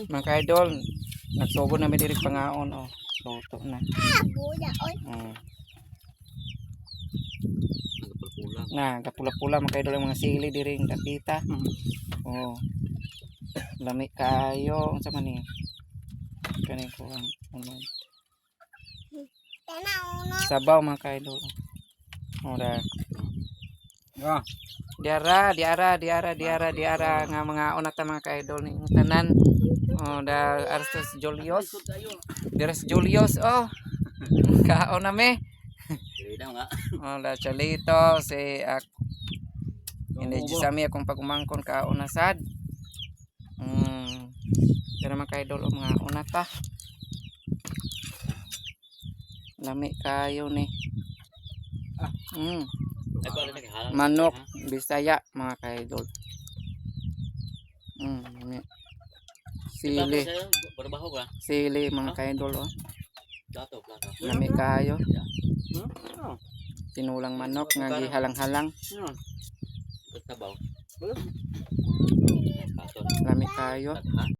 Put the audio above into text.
Mga ka-idol, nagsugod na mi diri pangaon oh. Luto na. Buya oy. Nagpulpula. Na, kapula-pula, mga ka-idol, ang mga sili diri ang dapita. Oh. Lami kaayo, unsa man ni? Kani ko ang ano. Tana uno. Sabaw, mga ka-idol. Oh, da. Ah. Diara, diara, diara, diara, diara nga mga una ta, mga ka-idol, ning tanan. Oh, da Arstos Julius. Dira si Julius oh. Kaon na mi. Dili daw nga. Oh, da Chalito si ak hindi sami akong pagumangkon kaon na sad. Dira, mga ka-idol, oh, mga una ta. Lami kayo ni. Ay pa rin halang. Manok Bisaya, mga ka-idol. Lami. Sili, Barbaho ka. sili, mga ka-idol oh. Plato, plato. Lami kayo. Hmm? Tinulang manok nga gihalang-halang. Sabaw. Lami kayo. Ha?